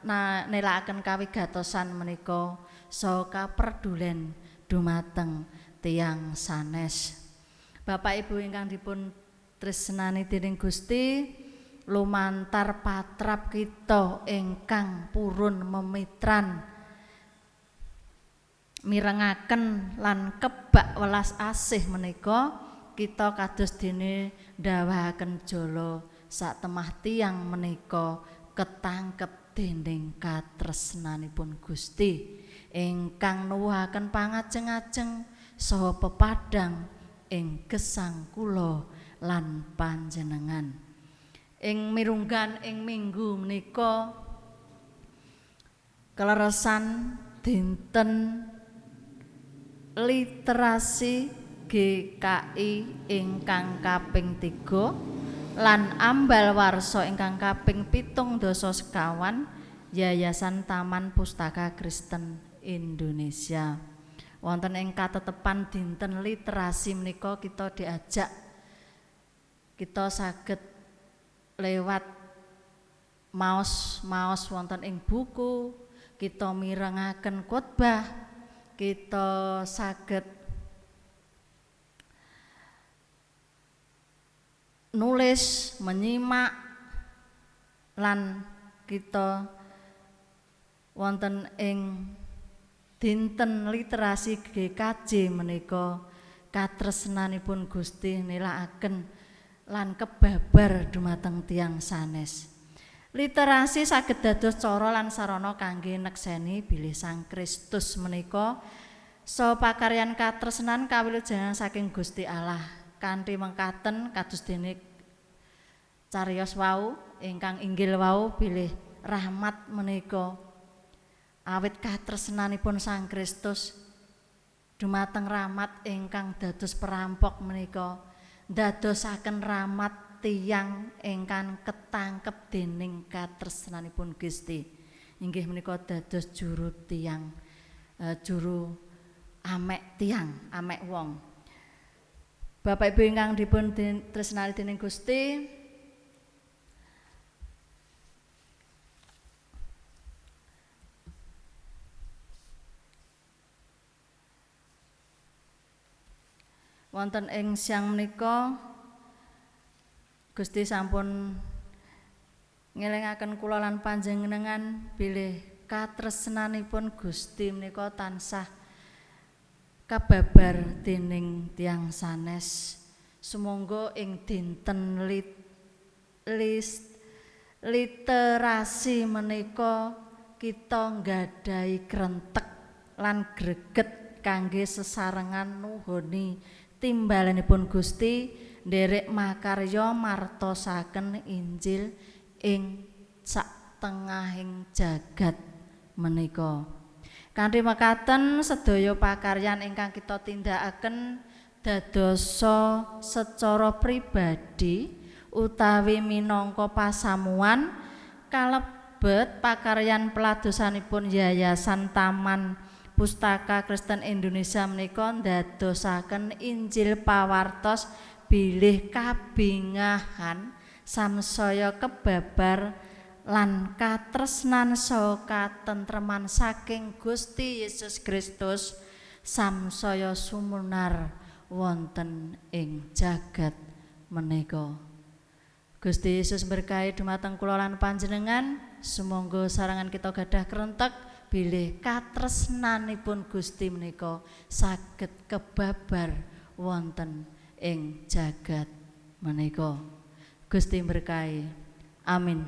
nelakaken kawigatosan menika saha kaperdulen dumateng tiyang sanes. Bapak Ibu ingkang dipun tresnani dening Gusti, lumantar patrap kita ingkang purun memitran mirengaken lan kebak welas asih menika, kita kados dene ndawahaken jala satemah tiyang menika ketangkep dening katresnanipun Gusti ingkang nuwuhaken pangajeng-ajeng saha pepadhang ing gesang kula lan panjenengan. Ing mirunggan ing minggu menika keleresan dinten literasi GKI ingkang kaping 3 lan ambal warsa ingkang kaping 75 Yayasan Taman Pustaka Kristen Indonesia. Wonten ing katetepan dinten literasi menika kita diajak, kita saged lewat maos-maos wonten ing buku, kita mirengaken khotbah, kita saged nulis, menyimak, lan kita wonten ing dinten literasi GKJ menika katresnanipun Gusti nelakaken lan kebabar dumateng tiyang sanes. Literasi saged dados cara lan sarana kangge nekseni bilih Sang Kristus menika saha pakaryan katresnan kawilujengan saking Gusti Allah. Kanthi mengkaten kados dene cariyos wau ingkang inggil wau bilih rahmat menika awit katresnanipun Sang Kristus dumateng rahmat ingkang dados perampok menika ndadosaken rahmat tiyang ingkang ketangkep dening katresnanipun Gusti. Inggih menika dados juru tiyang, juru amek tiyang, amek wong. Bapak Ibu ingkang dipun tresnani dening Gusti, wonten ing siang menika Gusti sampun ngelingaken kula lan panjenengan bilih katresnanipun Gusti menika tansah kababar dening tiyang sanes. Sumangga ing dinten literasi menika kita nggadahi krentek lan greget kangge sesarengan nuhoni timbalanipun Gusti nderek makarya martosaken Injil ing satengahing jagat menika. Kanthi mekaten sedaya pakaryan ingkang kita tindakaken dadosa secara pribadi utawi minangka pasamuan kalebet pakaryan peladosanipun Yayasan Taman Pustaka Kristen Indonesia menika ndadosaken Injil pawartos bilih kabingahan samsaya kebabar lan katresnan saha katentreman saking Gusti Yesus Kristus samsaya sumunar wonten ing jagat menika. Gusti Yesus berkahi dumateng kula lan panjenengan. Sumangga sarangan kita gadah krentek bilih katresnanipun Gusti menika saged kebabar wonten ing jagat menika. Gusti berkahi. Amin.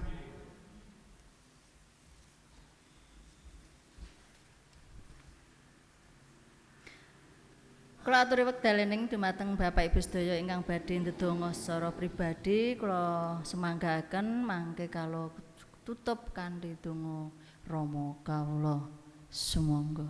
Kula aturi wekdal ening dumateng Bapak Ibu sedaya ingkang badhe ndedonga secara pribadi, kula semanggaaken mangke kala tutup kanthi donga Rama kawula. Sumangga.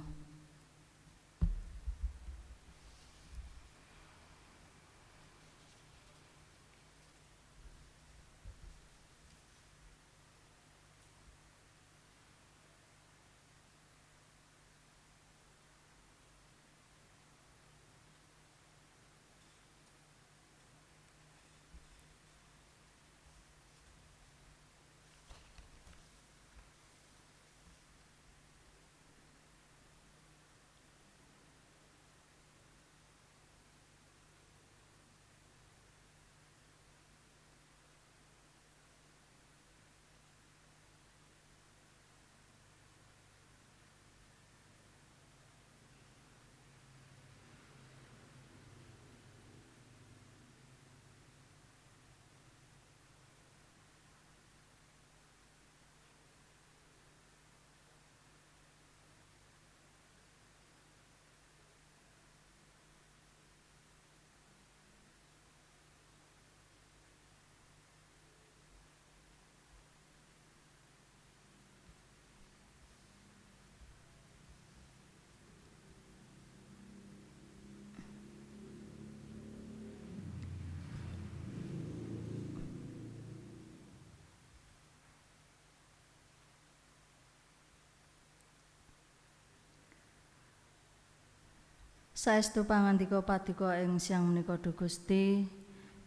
Saestu pangandika paduka ing siang menika Duh Gusti,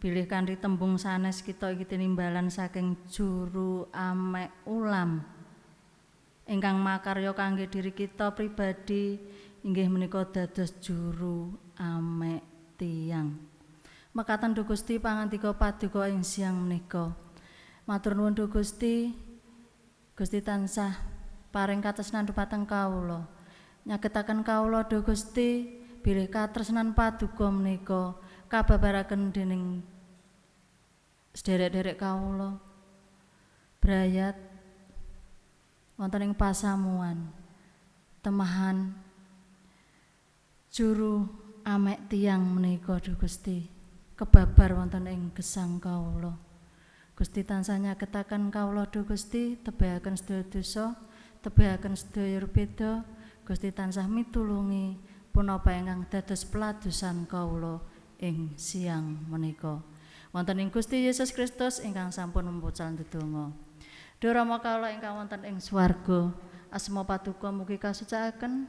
bilih kanthi tembung sanes kita iki tinimbalan saking juru amek ulam ingkang makarya kangge diri kita pribadi inggih menika dados juru amek tiyang. Mekaten Duh Gusti pangandika paduka ing siang menika. Matur nuwun Duh Gusti. Gusti tansah paring katresnan dumateng kawula. Nyagetaken kawula Duh Gusti bilih katresnan paduka menika kababaraken dening sederek-derek kawula brayat wonten ing pasamuan temahan juru amek tiyang menika Duh Gusti kebabar wonten ing gesang kawula. Gusti tansah nyagetaken kawula Duh Gusti, tebihaken sedaya dosa, tebihaken sedaya beda. Gusti tansah mitulungi punapa ingkang dados peladosan kawula ing siang menika. Wonten ing Gusti Yesus Kristus ingkang sampun membucal ndedonga. Duh Rama kawula ingkang wonten ing swarga, asma paduka mugi kasucikaken,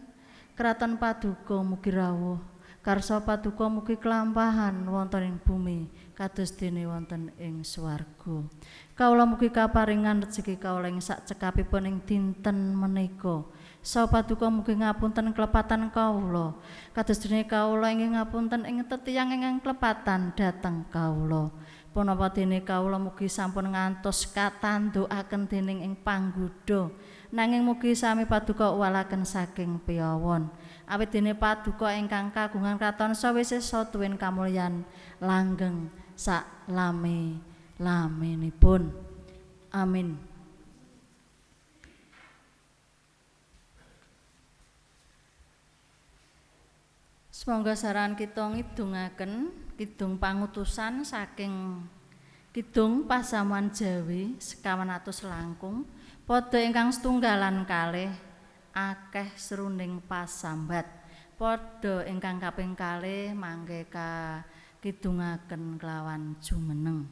kraton paduka mugi rawuh, karsa paduka mugi kelampahan wonten ing bumi kados dene wonten ing swarga. Kawula mugi kaparingan rejeki kawula ing sak cekapipun ing dinten menika. Saha paduka mugi ngapunten klepatan kawula kados dene kawula inggih ngapunten ing tetiyang ingkang klepatan dhateng kawula. Punapa dene kawula mugi sampun ngantos katandukaken dening ing panggoda, nanging mugi sami paduka uwalaken saking piyawon. Awit dene paduka ingkang kagungan kraton sawise tuwin kamulyan langgeng sak lame lamenipun. Amin. Semoga saran kita ngidungaken kidung pangutusan saking kidung Pasamuan Jawi sekawan atus langkung padha ingkang setunggalan kalih akeh sruning pasambat. Padha ingkang kaping kalih mangke kakidungaken kelawan jumeneng.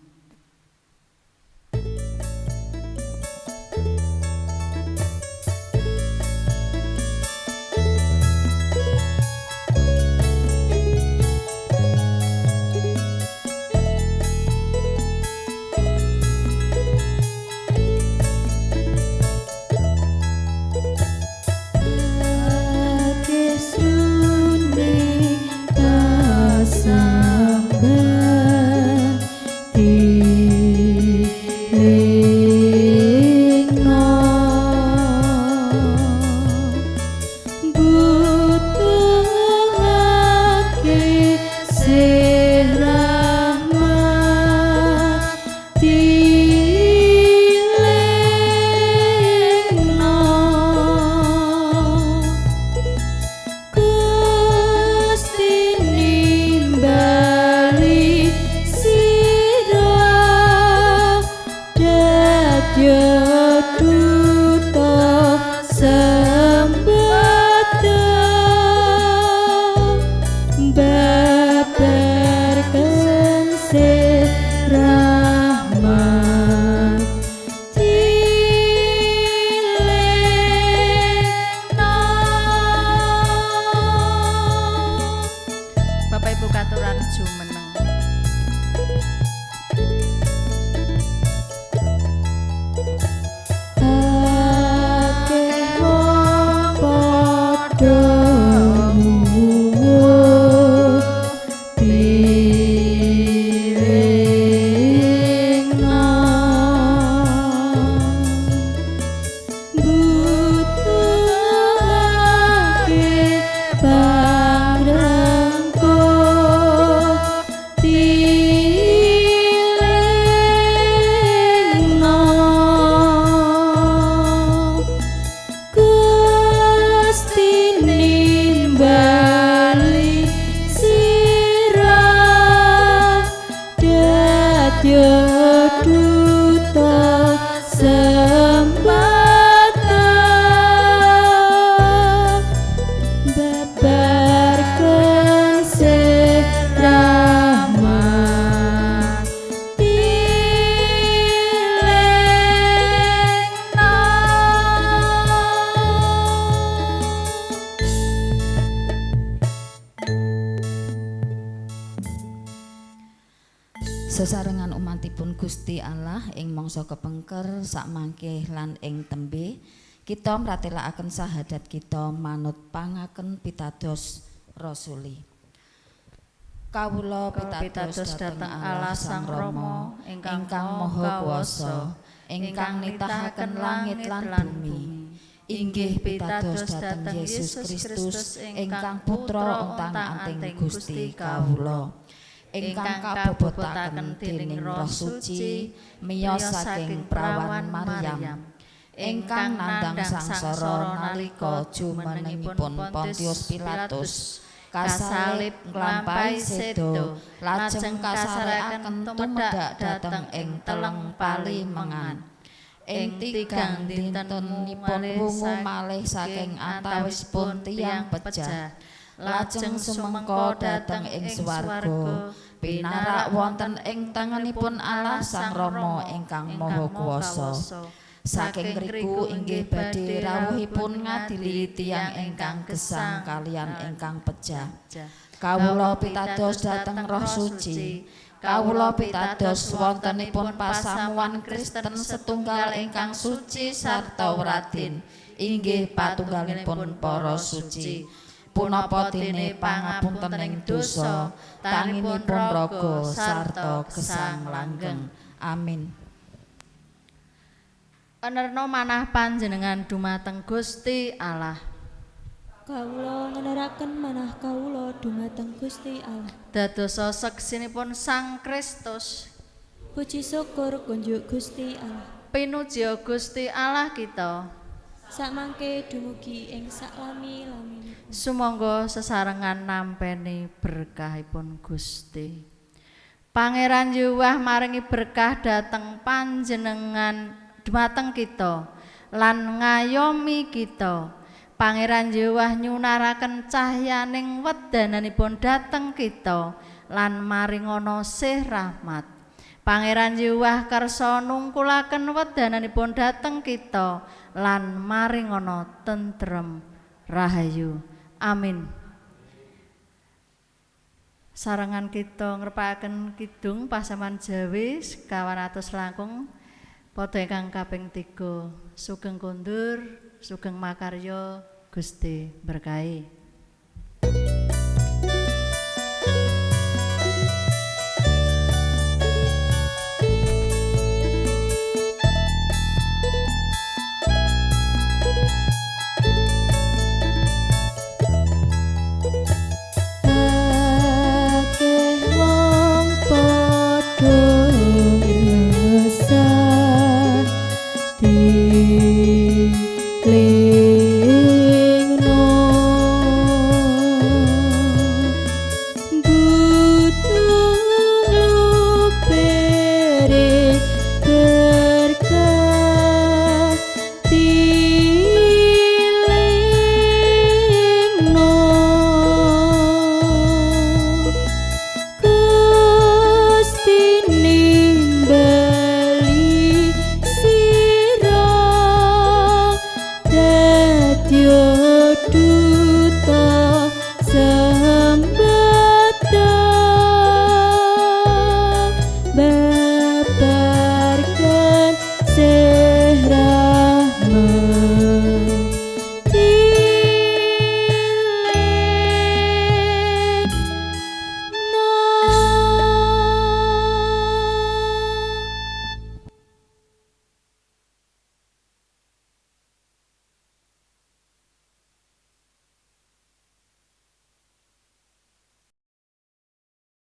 Sesarengan umatipun Gusti Allah ing mangsa kepengker sakmangke lan ing tembe, kita mratelakaken sahadat kita manut pangaken pitados rasuli. Kawula pitados dhateng Allah Sang Rama ingkang Maha Kuwasa, ingkang nitahaken langit lan bumi. Inggih pitados dhateng Yesus Kristus ingkang putra ontang-anting Gusti kawula, ingkang kabobotaken dening Roh Suci miyos saking prawan Maryam, ingkang nandhang sangsara nalika jumenengipun Pontius Pilatus, kasalib nglampahi seda, lajeng kasarekaken tumedhak dhateng ing teleng palimengan. Ing tigang dintenipun wungu malih saking antawisipun tiyang pejah, lajeng sumengka dhateng ing swarga, pinarak wonten ing tengenipun Allah Sang Rama ingkang Maha Kuwasa. Saking ngriku inggih badhe rawuhipun ngadili tiyang ingkang gesang kaliyan ingkang pejah. Kawula pitados dhateng Roh Suci. Kawula pitados wontenipun pasamuan Kristen setunggal ingkang suci sarta wradin, inggih patunggalipun para suci. Punapa dene pangapuntening dosa, tanginipun raga sarta gesang langgeng. Amin. Enerna manah panjenengan dumateng Gusti Allah. Kawula ngeneraken manah kawula dumateng Gusti Allah. Dadosa seksinipun Sang Kristus. Puji syukur kunjuk Gusti Allah. Pinuji Gusti Allah kita. Sakmangke dumugi ing saklami-laminipun. Sumangga sesarengan nampeni berkahipun Gusti. Pangeran Yuwah maringi berkah dhateng panjenengan dumateng kita lan ngayomi kita. Pangeran Yuwah nyunaraken cahyaning wedananipun dhateng kita lan maringono sih rahmat. Pangeran Yuwah kersa nungkulaken wedananipun dhateng kita lan maringono tentrem rahayu. Amin. Sarengan kita ngrepakaken kidung pasaman Jawi 200 langkung padha ingkang kaping 3. Sugeng kondur, sugeng makarya, Gusti berkahi.